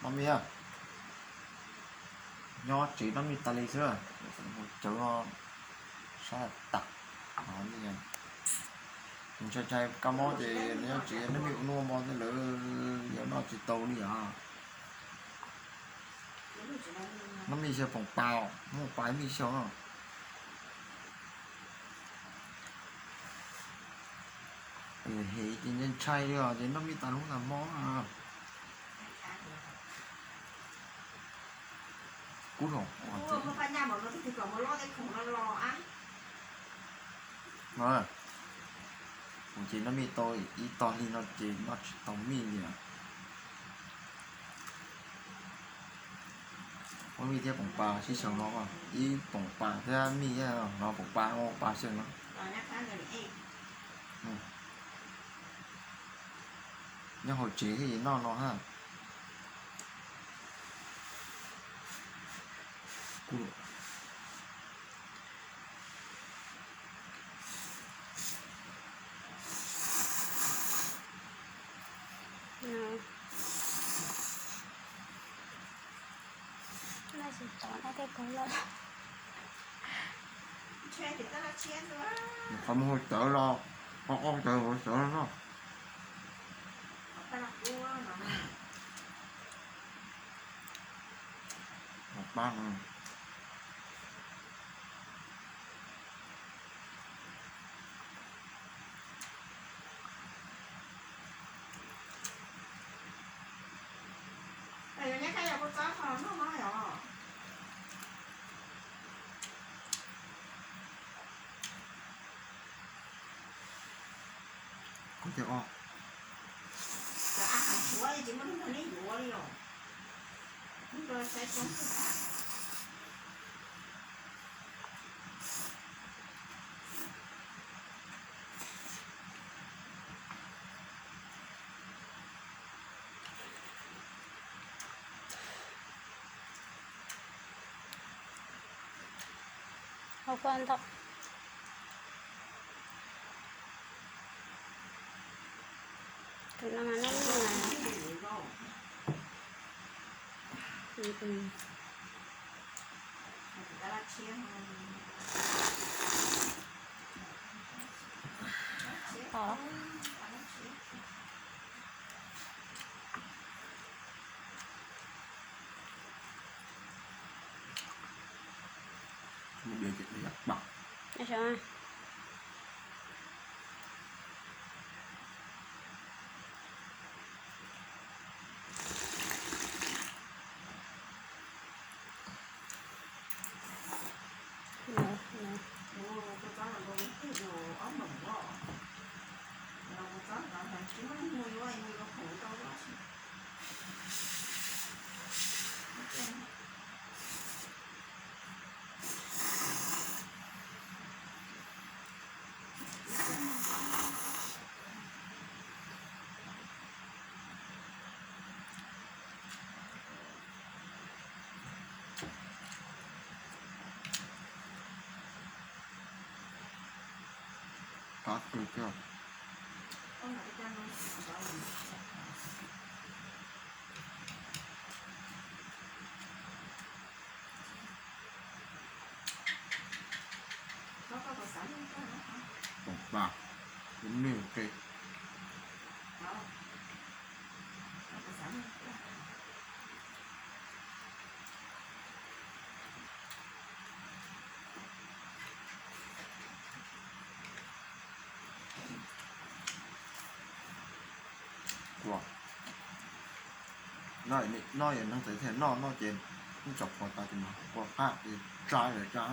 Noj mij, nyob tsev noj mij tas li xwb. Cawv no sab tas. Ntshai ntshai kab mob ces nyob tsev noj mij ua nuj ua mo xwb, lawv yuav noj tsis tau li os. Noj mij xyaw poom pas, muaj pas mij xyaw. Hev ces ntshai ntshai li os, ces noj mij tas hnub tas hmo. Kub los, kuv ces noj mij tau ib tog hli no ces noj tsis tau mij li. Muab mij thiab poom pas sib xyaw no, ib poom pas thiab mij, no poom pas, poom pas xyaw no. Nyob hauv tsev thiaj li noj no hab. Qhov muag hauv cawv los, qhov qhov cawv hauv cawv no. Kuv tias os, cov a hav tshuav tsis muaj hnub nrog neb yuav li os. Hnub nrog saib coob xwb. Hauv kua ntau. Tus no mas noj Qab kawg thiab. Poom pas, ib nws qe. Noj, noj yog neeg txawv thiaj noj, noj ces ib tsam qhuav tas ces mas kua qab ces tsa lawm tsa.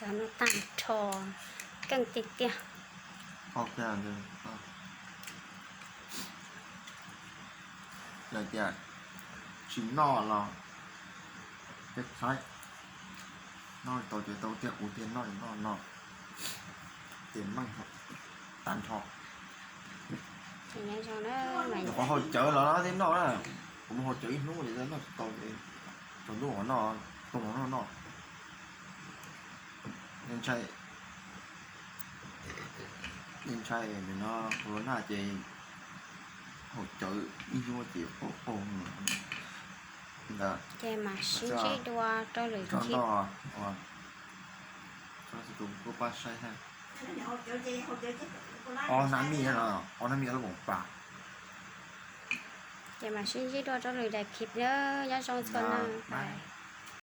Tag nrho keej tiag tiag. Hais tias tsis noj los peb saib, noj tau ces tau tiag, kuv tiag noj noj no, ces meej tag nrho. Nyuam qhuav haus cawv los thiaj noj na, kuv mus haus cawv ib hnub ces noj tsis tau, tsaus ntuj noj, tsaus ntuj noj noj. Ntshai, ntshai no corona ces haus cawv ib hnub ces qaug qaug. Ces mam sib ntsib dua rau lwm txog ntawm, kuv pab saib, ob hnab mij, ob hnab mij ob lub poom pas. Ces mam sib ntsib dua rau lwm daim clip na, nyob zoo txhua leej.